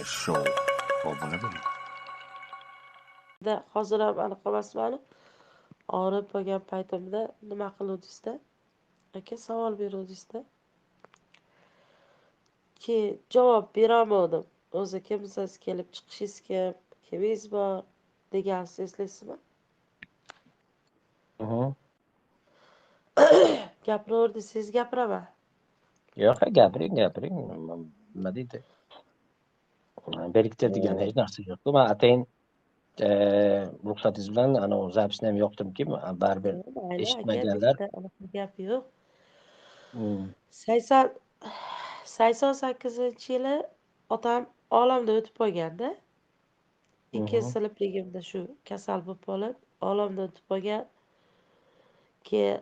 Show. Obuna bo'ling. Hozir ham aniq emasman. Og'rib qolgan paytimda nima qiluvdingizda? Aka savol beruvdingizda. Keyin javob berolmadim. O'zi kimsiz, kelib chiqishingiz kim, kimingiz bor degansiz, eslaysizmi? Gapiraver desangiz gapiraman. Yo'q, gapiring, gapiring. Nima deydi? Berkitadigan hech narsa yo'q. Men atayin ruxsatingiz bilan ana zapisni ham yoqdimki, baribir eshitmaganlar. Gap yo'q. 88-yili otam olamda o'tib qolganda, 2 sinfligimda shu kasal bo'lib qolib, olamda o'tib qolgan. Keyin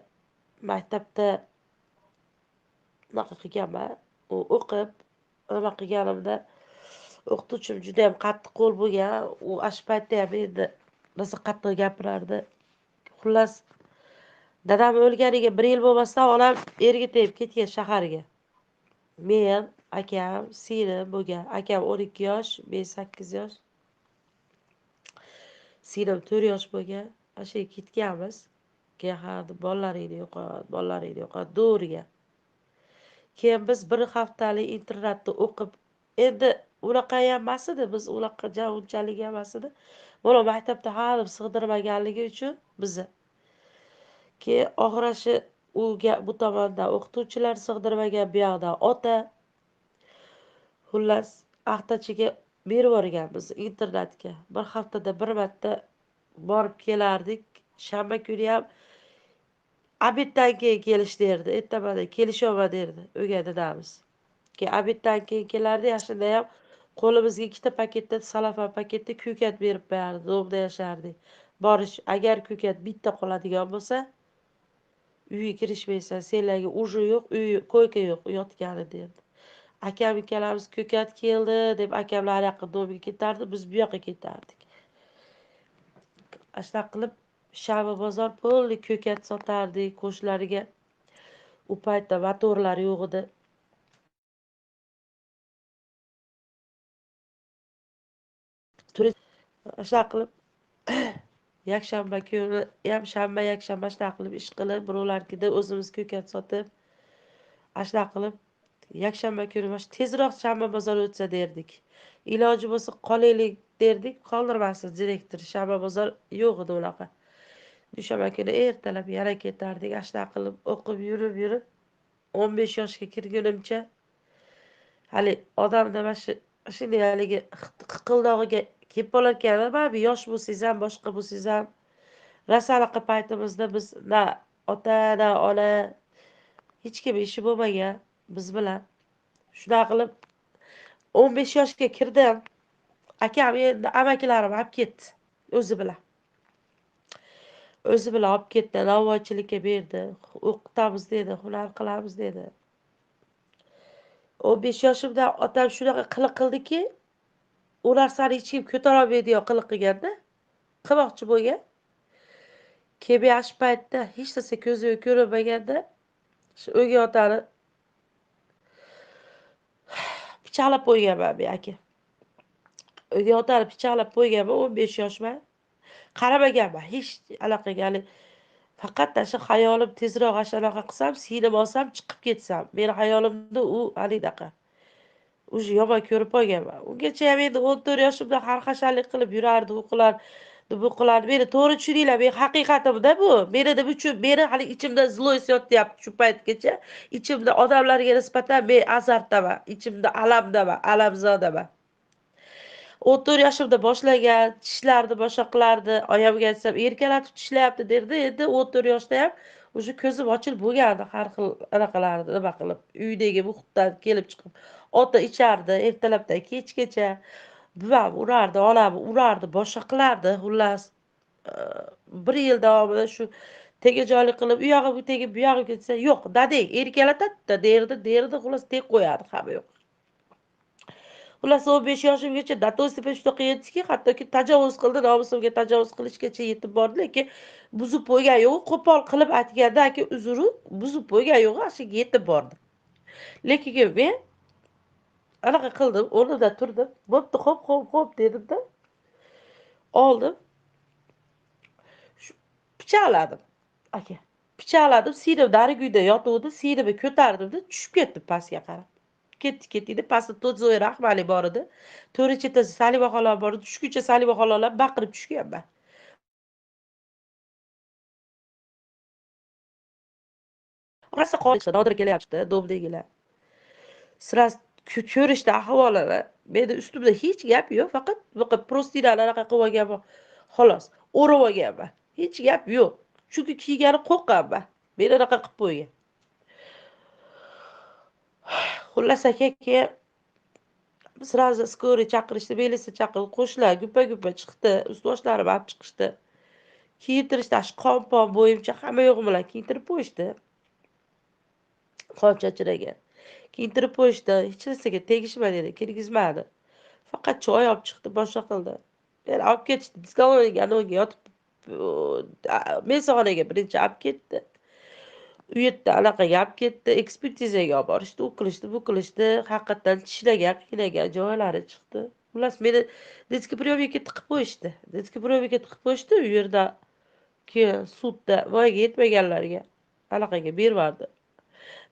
maktabda nima qilganman, u o'qib nima qilganimda o'qituvchim juda ham qattiq qo'l bo'lgan. U shu paytda ham endi rosa qattiq gapirardi. Xullas, dadam o'lganiga 1 yil bo'lmasdan onam erga tegib ketgan shaharga. Men, akam, singlim bo'lgan. Akam 12 yosh, men 8 yosh. Singlim 4 yosh bo'lgan. O'sha yerga ketganmiz. Keyin ha, bolalaringni yo'qot, bolalaringni yo'qot do'riga. Keyin biz 1 haftalik internatda o'qib, endi unaqa ham emas edi, biz unaqa unchalik emas edi. Bola maktabda hali sig'dirmaganligi uchun bizni. Keyin oxirashi uga bu tomondan o'qituvchilar sig'dirmagan, bu yoqdan ota. Xullas, axtachiga berib yuborgan bizni internatga. 1 haftada 1 marta borib kelardik. Shanba kuni ham obeddan keyin kelish derdi. Ertaman kelisholma derdi o'gay dadamiz. Keyin obeddan keyin kelardi, yashinda ham qo'limizga 2 paketda salafan paketda ko'kat berib qo'yardi. Domda yashardik. Borish, agar ko'kat bitta qoladigan bo'lsa, uyga kirishmaysan, senlarga uji yo'q, uy koyka yo'q, yotgani derdi. Akam ikkalamiz ko'kat keldi deb akamlar yoqqa domga ketardi, biz bu yoqqa ketardik. Shunaqa qilib shanba bozor polni ko'kat sotardik qo'shnilarga. U paytda motorlar yo'q edi. Shunaqa qilib yakshanba kuni ham shanba yakshanba shunaqa qilib ish qilib, birovlarnikida o'zimiz ko'kat sotib, shunaqa qilib yakshanba kuni mana shu tezroq shanba bozor o'tsa derdik. Iloji bo'lsa qolaylik derdik, qoldirmasin direktor, shanba bozor yo'q edi unaqa. Dushanba kuni ertalab yana ketardik. Shunaqa qilib o'qib yurib yurib 15 yoshga kirgunimcha hali odamda mana shu shunday haligi qiqildog'iga kelib qolarkan. Baribir yosh bo'lsangiz ham, boshqa bo'lsangiz ham, rosa anaqa paytimizda biz na ota na ona hech kim ishi bo'lmagan biz bilan. Shunaqa qilib 15 yoshga kirdim. Akam endi amakilarim olib ketdi o'zi bilan. O'zi bilan olib ketdi, novvoychilikka berdi. O'qitamiz dedi, hunar qilamiz dedi. 15 yoshimda otam shunaqa qiliq qildiki, u narsani hech kim ko'tara olmaydigan qiliq qilganda, qilmoqchi bo'lgan. Keyin shu paytda hech narsa ko'ziga ko'rinmaganda shu o'gay otani pichoqlab qo'yganman men aka. O'gay otani pichoqlab qo'yganman, 15 yoshman. Qaramaganman hech aloqaga, hali faqat shu xayolim tezroq anaqa qilsam, singlim olsam chiqib ketsam. Meni xayolimda u halidaqa уже yomon ko'rib qolganman. Ungacha ham endi 14 yoshimda xarxashalik qilib yurardi, u qilardi, bu qilardi. Meni to'g'ri tushuninglar, men haqiqatimda bu. Meni deb uchun meni hali ichimda zloys yotyapti shu paytgacha. Ichimda odamlarga nisbatan men azartdaman, ichimda alamdaman, alamzodaman. 14 yoshimda boshlagan, tishlarni boshqa qilardi. Oyamga aytsam, erkalatib tishlayapti derdi. Endi 14 yoshda ham уже ko'zim ochilib bo'lgandi, har xil anaqalarni nima qilib, uydagi muhitdan kelib chiqib, ota ichardi ertalabdan kechgacha. Buvam urardi, onam urardi, boshqa qilardi. Xullas, 1 yil davomida shu tegajoylik qilib, u yog'i bu tegib, bu yog'i ketsa, yo'q, dadang erkalatadi derdi, derdi, xullas teg qo'yardi, hamma yo'q. Xullas 15 yoshimgacha dato'sipa shunaqa yetdiki, hattoki tajovuz qildi, nomusimga tajovuz qilishgacha yetib bordi, lekin buzib qo'ygan yo'q, qo'pol qilib aytganda aka uzri buzib qo'ygan yo'q, shuga yetib bordi. Lekin men Anaqa qildim, o'rnimdan turdim. Bo'pti, xo'p, xo'p, xo'p dedim-da. Oldim. Pichoqladim. Aka, pichoqladim, siyrim narigi uyda yotuvdi, siyrimni ko'tardimda tushib ketdim pastga qarab. Ketdi. Pastda To'dzoy Rahmali bor edi. To'ri chetasi Salima xola bor edi. Tushguncha Salima xolalar baqirib tushganman. Rosa qolishdi, Nodir kelyapti, domdagilar. Sirasi ko'rishdi ahvolini. Meni ustimda hech gap yo'q, faqat bunaqa prostinani anaqa qilib olganman, xolos, o'rab olganman. Hech gap yo'q. Chunki kiygani qo'rqqanman. Meni anaqa qilib qo'ygan. Xullas aka, keyin sразу скорый chaqirishdi, militsiya chaqirdi, qo'shnilar gupa-gupa chiqdi, ust-boshlarimni olib chiqishdi. Kiyintirishdi, shu qon-pon bo'yimcha hamma yo'g'im bilan kiyintirib qo'yishdi. Qon chachragan. Kiyintirib qo'yishdi, hech narsaga tegishma dedi, kirgizmadi. Faqat choy olib chiqdi, boshqa qildi. Meni olib ketishdi, diskologiyaga yotib, mehmonxonaga birinchi olib ketdi. U yerda anaqaga olib ketdi, ekspertizaga olib borishdi, u qilishdi, bu qilishdi, haqiqatan tishlagan, qiynagan joylari chiqdi. Xullas meni детский приемникka tiqib qo'yishdi. Детский приемникka tiqib qo'yishdi, u yerda keyin sudda voyaga yetmaganlarga anaqaga bervardi.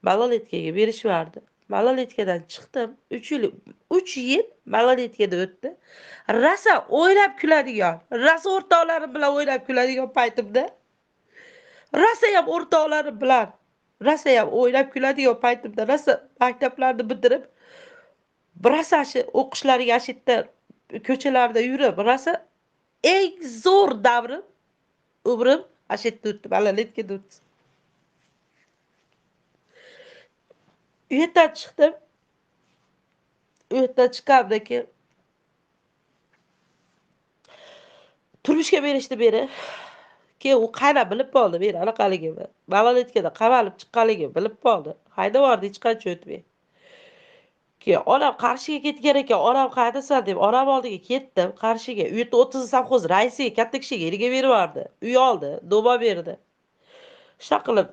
Maloletkaga berishvardi. Maloletkadan chiqdim. 3 yil maloletkada o'tdi. Rosa o'ynab kuladigan, rosa o'rtoqlarim bilan o'ynab kuladigan paytimda, rosa ham o'rtoqlarim bilan, rosa ham o'ynab kuladigan paytimda, rosa maktablarni bitirib, rosa shu o'qishlariga shu yerda ko'chalarda yurib, rosa eng zo'r davrim, umrim shu yerda o'tdi, maloletkada o'tdi. U yerdan chiqdim. U yerdan chiqqandan keyin turmushga berishdi beri. Keyin u qaynab bilib qoldi meni anaqaligimni. Maloletkada qamalib chiqqanligimni bilib qoldi. Haydab yubordi hech qancha o'tmay. Keyin onam Qarshiga ketgan ekan, onam qayerdasan deb onam oldiga ketdim Qarshiga. U yerda 30 sovxoz raisi katta kishiga erga berib yubordi. Uy oldi, do'ba berdi. Shunaqa qilib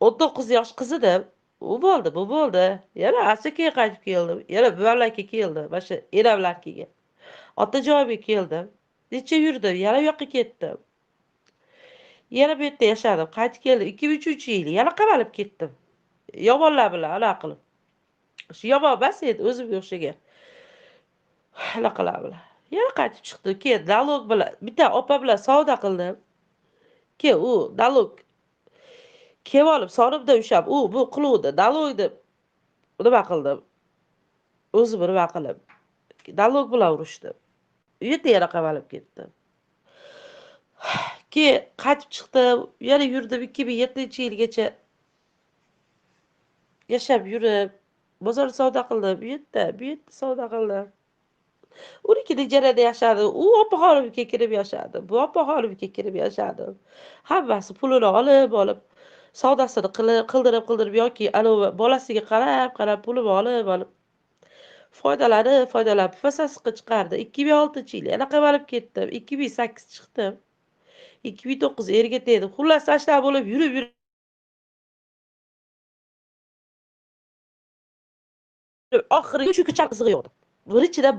19 yosh qiz edim. U bo'ldi, bu bo'ldi. Yana Asakaga qaytib keldim. Yana buvamlarga keldim. Mana shu enamlarga. Otajoyimga keldim. Necha yurdim, yana u yoqqa ketdim. Yana bu yerda yashadim. Qaytib keldim 2003-yil. Yana qamalib ketdim. Yomonlar bilan aloqa qilib. Shu yomon emas edi, o'zimga o'xshagan. Aloqalar bilan. Yana qaytib chiqdim. Keyin nalog bilan bitta opa bilan savdo qildim. Keyin u nalog kelib olib sonimda ushlab, u bu qiluvdi, nalog deb nima qildim? O'zim nima qilib, nalog bilan urushdim. U yerda yana qamalib ketdim. Keyin qaytib chiqdim, yana yurdim 2007-yilgacha yashab yurib, bozor savdo qildim, bu yerda, bu yerda savdo qildim. 12 ijarada yashadim. U opaxonimga kirib yashadim, bu opaxonimga kirib yashadim. Hammasi pulini olib, olib savdosini qilib, qildirib, qildirib yoki anavi bolasiga qarab, qarab pulini olib, olib foydalanib, foydalanib fasasiga chiqardi. 2006-yil yana qamalib ketdim. 2008 chiqdim. 2009 erga tegdim. Xullas, tashlab bo'lib yurib yurib oxiri chunki qizig'i yo'q. Birinchidan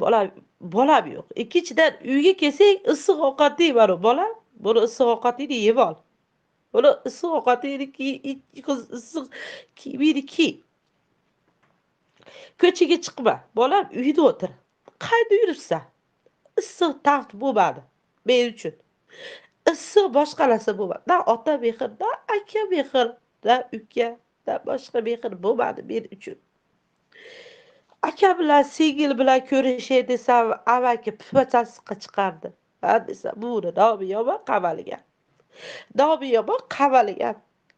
bolam yo'q. Ikkinchidan uyga kelsang issiq ovqat deyman, bolam, buni issiq ovqatingni yeb ol. Buni issiq ovqatingni kiy, issiq kiyimingni kiy. Ko'chaga chiqma, bolam, uyda o'tir. Qayerda yuribsan? Issiq taft bo'lmadi men uchun. Issiq boshqa narsa bo'lmadi. Na ota mehr, na aka mehr, na uka, na boshqa mehr bo'lmadi men uchun. Aka bilan singil bilan ko'rishay desam, avvalgi pifachasiga chiqardi. Ha desam, buni nomi yomon qamalgan. Nomi yomon qamalgan.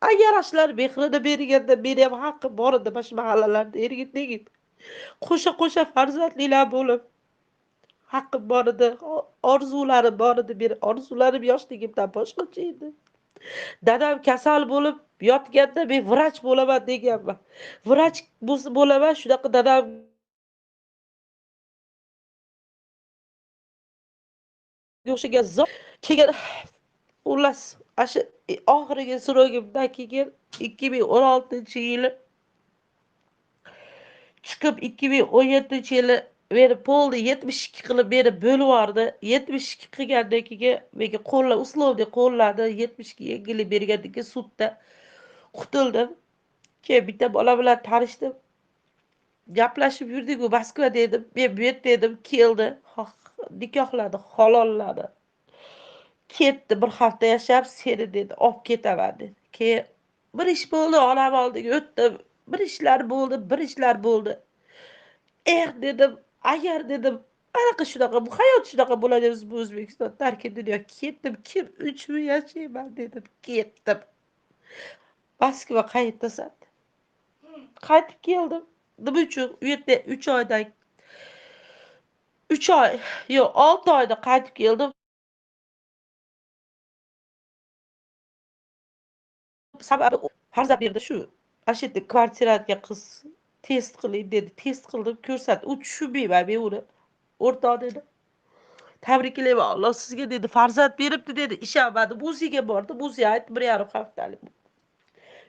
Agar shular mehrini berganda meni ham haqqim bor edi mana shu mahallalarda erga tegib. Qo'sha-qo'sha farzandlilar bo'lib haqqim bor edi, orzularim bor edi. Meni orzularim yoshligimdan boshqacha edi. Dadam kasal bo'lib yotganda men vrach bo'laman deganman. Vrach bo'laman, shunaqa dadam o'xshagan zot keyin xullas shu oxirgi so'rog'imdan keyin 2016-yili Chiqib 2017-yili meni polni 72 qilib meni bo'lib yubordi. 72 qilgandan keyin menga qo'lla условный qo'lladi. 72 yengillik bergandan keyin sudda qutuldim. Keyin bitta bola bilan tanishdim. Gaplashib yurdik, u Moskvada edim, men bu yerda edim, keldi, nikohladi, halolladi. Ketdi, bir hafta yashab, seni dedi, olib ketaman dedi. Keyin bir ish bo'ldi, onam oldiga o'tdim. Bir ishlar bo'ldi, bir ishlar bo'ldi. Eh dedim, agar dedim, anaqa shunaqa, bu hayot shunaqa bo'ladi, biz bu O'zbekiston tark dunyo ketdim, kim uchun yashayman dedim, ketdim. Moskva qayerdasan? Qaytib keldim. Nima uchun? U yerda 3 oydan 3 oy, yo'q, 6 oyda qaytib keldim. Sababi farzand berdi shu. Ana shu yerda kvartiraga qiz test qiling dedi. Test qildim, ko'rsatdi. U tushunmayman men uni. O'rtoq dedi. Tabriklayman, Alloh sizga dedi, farzand beribdi dedi. Ishonmadim. O'ziga bordim, o'zi aytdi, 1,5 haftalik.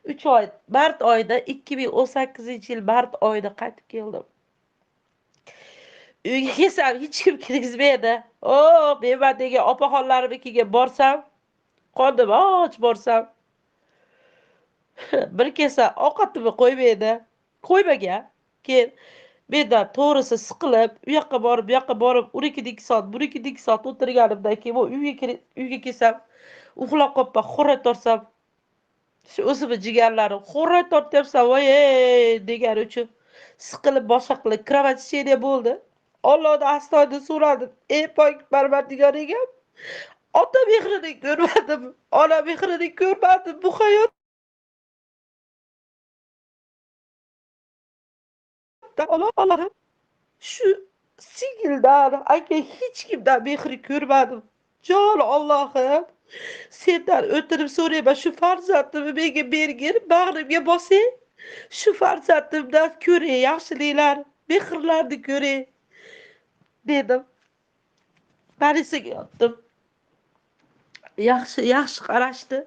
3 oy, mart oyida 2018-yil mart oyida qaytib keldim. Uyga kelsam hech kim kirgizmaydi. O, men degan opaxonlarimnikiga borsam, qonim och borsam, bir kesa ovqatimni qo'ymaydi. Qo'ymagan. Keyin mendan to'g'risi siqilib, u yoqqa borib, bu yoqqa borib, 12 soat, 1-2 soat o'tirganimdan keyin uyga kelsam, uxlab qolibman, xo'ra torsam, shu o'zimni jigarlarim xo'ra tortyapsan, voy ey degani uchun siqilib boshqa qilib кровотечение bo'ldi. Allohdan astoydil so'radim. Ey pok Parvardigor egam, ota mehrini ko'rmadim, ona mehrini ko'rmadim bu hayotda. Allohim, shu singildan, aka hech kimdan mehr ko'rmadim. Jon Allohim, sendan o'tirib so'rayman, shu farzandimni menga bergin, bag'rimga bosing. Shu farzandimdan ko'ray yaxshiliklar, mehrlarni ko'ray dedim. Barisiga yotdim. Yaxshi, yaxshi qarashdi.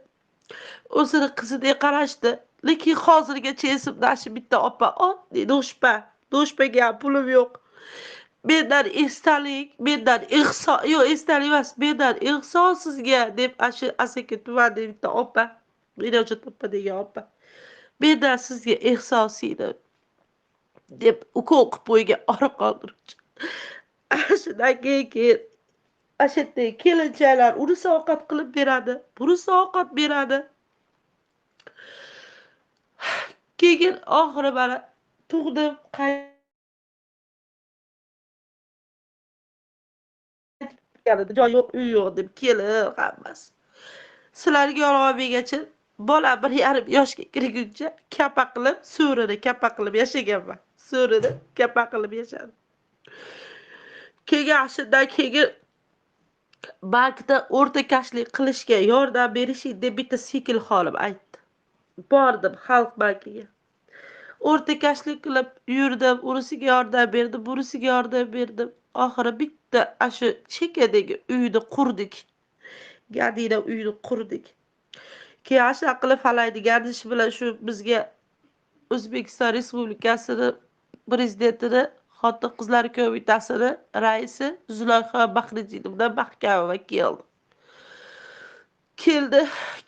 O'zini qizidek qarashdi. Lekin hozirgacha esimda shu bitta opa, oddiy do'shpa, do'shpaga ham pulim yo'q. Mendan esdalik, mendan ehson, yo'q esdalik emas, mendan ehson sizga deb shu Asaka tumanida bitta opa, Inojat opa degan opa. Mendan sizga ehson singlim deb ukol qilib qo'ygan og'riq qoldiruvchi. Shundan keyin ana shu yerda kelinchaklar unisi ovqat qilib beradi, bunisi ovqat beradi. Keyin oxiri mana tug'dim, qaytib joy yo'q, uy yo'q deb kelin hammasi. Sizlarga yolg'on bergacha bola 1,5 yoshga kirguncha kapa qilib, so'rini kapa qilib yashaganman. So'rini kapa qilib yashadim. Keyin shundan keyin bankda o'rtakashlik qilishga yordam berishing deb bitta sikl xolim aytdi. Bordim Xalq bankiga. O'rtakashlik qilib yurdim, unisiga yordam berdim, bunisiga yordam berdim. Oxiri bitta shu chekadagi uyni qurdik. Gadina uyni qurdik. Keyin shunaqa qilib falaydi gardish bilan shu bizga O'zbekiston Respublikasini prezidentini xotin-qizlar qo'mitasini raisi Zulayho Bahriddinova Mahkamova keldi. Keldi,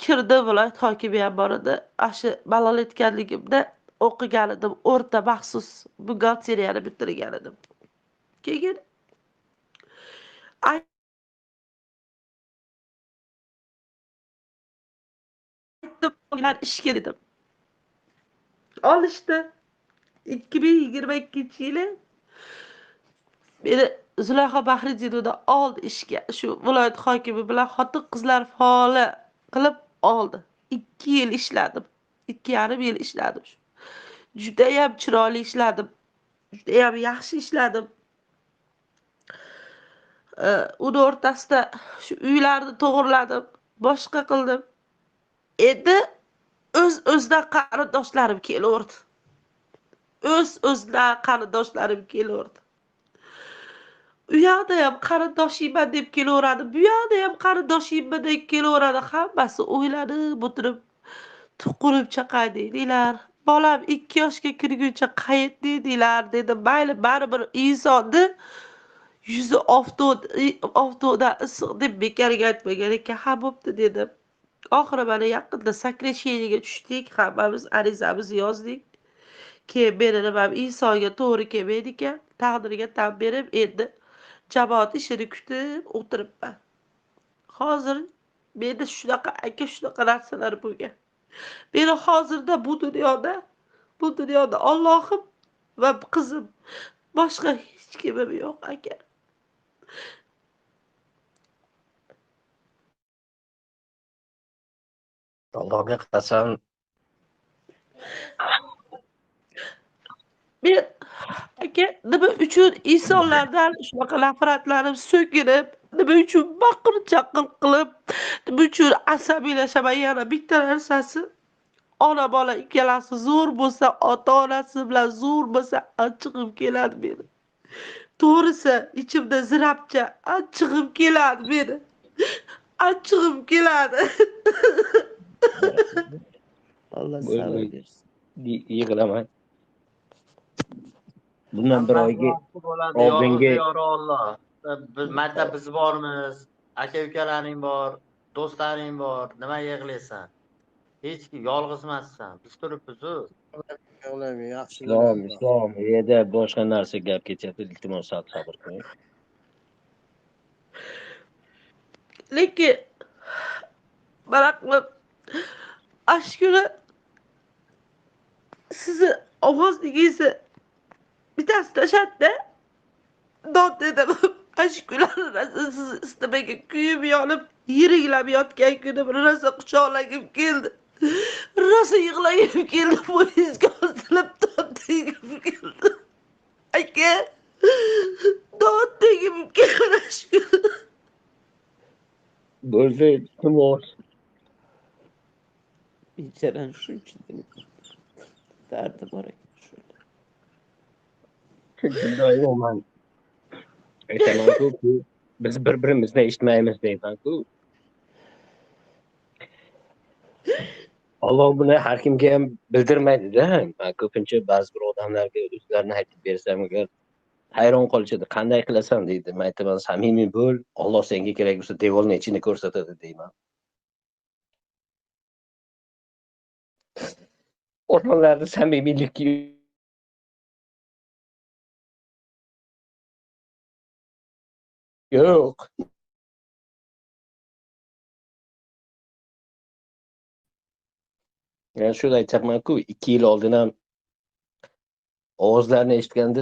kirdi, viloyat hokimi ham bor edi. Shu malol etganligimda o'qigan edim, o'rta maxsus buxgalteriyani bitirgan edim. Keyin aytdim, ishga dedim. Olishdi. 2022-yili meni Zulayho Bahriddinova oldi ishga. Shu viloyat hokimi bilan xotin-qizlar faoli qilib oldi. 2 yil ishladim. 2,5 yil ishladim. Judayam chiroyli ishladim. Judayam yaxshi ishladim. Uni o'rtasida shu uylarni to'g'irladim, boshqa qildim. Endi o'z-o'zidan qarindoshlarim kelaverdi. O'z-o'zidan qarindoshlarim kelaverdi. U yoqda ham qarindoshiyman deb kelaveradi, bu yoqda ham qarindoshiyman deb kelaveradi. Hammasi o'ylanib o'tirib tuqirib chaqay deydilar. Bolam 2 yoshga kirguncha qayerda edinglar dedim. Mayli, baribir insonni yuzi oftobda issiq deb bekorga aytmagan ekan. Ha, bo'pti dedim. Oxiri mana yaqinda сокращениеga tushdik, hammamiz arizamizni yozdik. Keyin meni nimam insonga to'g'ri kelmaydi ekan, taqdirga tan berib endi jamoat ishini kutib o'tiribman. Hozir menda shunaqa aka, shunaqa narsalar bo'lgan. Meni hozirda bu dunyoda Allohim va qizim, boshqa hech kimim yo'q aka. Allohga qasam. Men aka nima uchun insonlardan shunaqa nafratlanib, so'kinib, nima uchun baqir-chaqir qilib, nima uchun asabiylashaman? Yana bitta narsasi, ona bola ikkalasi zo'r bo'lsa, ota-onasi bilan zo'r bo'lsa, achchig'im keladi meni. To'g'risi, ichimda zirabcha achchig'im keladi meni. Achchig'im keladi. Alloh sabr bersin. Yig'lamang. Bundan bir oyga oldingi Alloh. Biz maktab biz bormiz, aka ukalaring bor, do'stlaring bor, nima yig'laysan? Hech kim yolg'iz emassan. Biz turibmiz-ku. Yig'lamang, yaxshi. Islom, bu yerda boshqa narsa gap ketyapti, iltimos sabr qiling. Lekin mana qilib ash kuni sizni ovozingizni bittasi tashladida dod dedim. Ash kunlar rosa sizni istamaga kuyib yonib, yiriglab yotgan kunim rosa quchoqlagim keldi. Rosa yig'lagim keldi, bo'yningizga osilib dod degim keldi. Aka, dod degim keldi ash kuni. Bo'ldi, iltimos. Bechorani shuncha dardi bor ekan shunda. Doimo man aytaman-ku, biz bir-birimizni eshitmaymiz deyman-ku. Alloh buni har kimga ham bildirmaydi-da. Men ko'pincha ba'zi bir odamlarga o'zlarini aytib bersam, agar hayron qolishadi, qanday qilasan deydi. Men aytaman, samimiy bo'l, Alloh senga kerak bo'lsa devorning ichini ko'rsatadi deyman. Odamlarda samimiylik yo'q. Yani shuni aytyapman-ku, 2 yil oldin ham ovozlarni eshitganda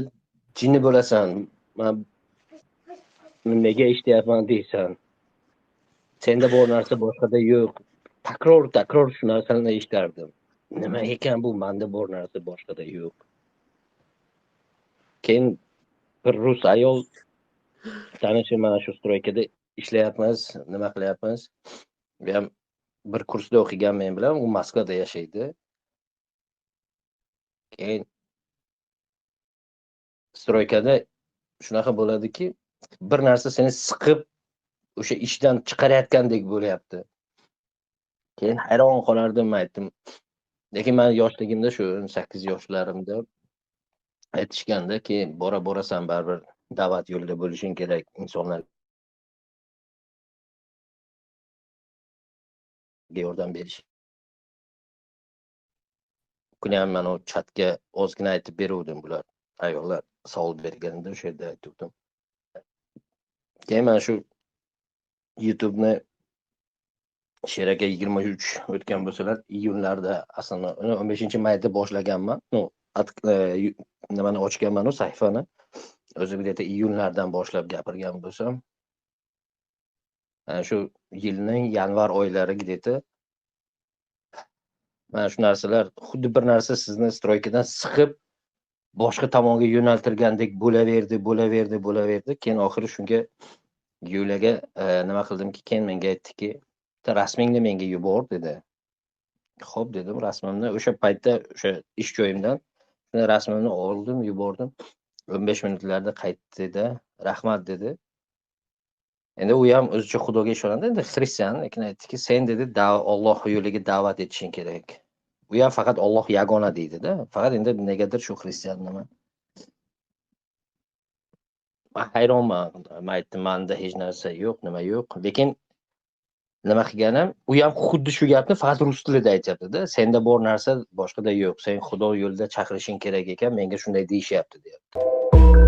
jinni bo'lasan. Men nega eshityapman deysan. Senda bu narsa boshqada yo'q. Takror shu narsani eshitardim. Nima ekan bu, menda bor narsa boshqada yo'q. Keyin bir rus ayol tanishim, mana shu stroykada ishlayapmiz, nima qilyapmiz. Bu ham bir kursda o'qigan men bilan, u Moskvada yashaydi. Keyin stroykada shunaqa bo'ladiki, bir narsa seni siqib o'sha ishdan chiqarayotgandek bo'lyapti. Keyin hayron qolardim, aytdim. Lekin men yoshligimda, shu 18 yoshlarimda aytishganda, keyin bora borasan baribir da'vat yo'lida bo'lishing kerak, insonlarga yordam berish. Kuni ham men o chatga ozgina aytib beruvdim, bular ayollar savol berganida o'sha yerda aytdim. Keyin men shu YouTube'ni Sher aka 23 o'tgan bo'lsalar, iyunlarda aslida 15-mayda boshlaganman. No, nimani ochganman, u sahifani. O'zi bir iyunlardan boshlab gapirgan bo'lsam, ana shu yilning yanvar oylari где-то mana shu narsalar xuddi bir narsa sizni stroykadan siqib boshqa tomonga yo'naltirgandek bo'laverdi. Keyin oxiri shunga Yuliyaga nima qildimki, keyin menga aytdiki, rasmingni menga yubor dedi. Xo'p dedim, rasmimni o'sha paytda o'sha ish joyimdan rasmimni oldim, yubordim. 15 minutlarda qaytdi-da, rahmat dedi. Endi u ham o'zicha Xudoga ishonadi, endi xristian, lekin aytdiki, sen dedi, Alloh yo'liga da'vat etishing kerak. U U ham faqat Alloh yagona deydi-da. Faqat endi negadir shu xristian nima. Man hayronman. Man aytdim, menda hech narsa yo'q, nima yo'q. Lekin nima qilganim, u ham xuddi shu gapni faqat rus tilida aytyapti-da. Senda bor narsa boshqada yo'q. Sen Xudo yo'lida chaqirishing kerak ekan, menga shunday deyishyapti, deyapti.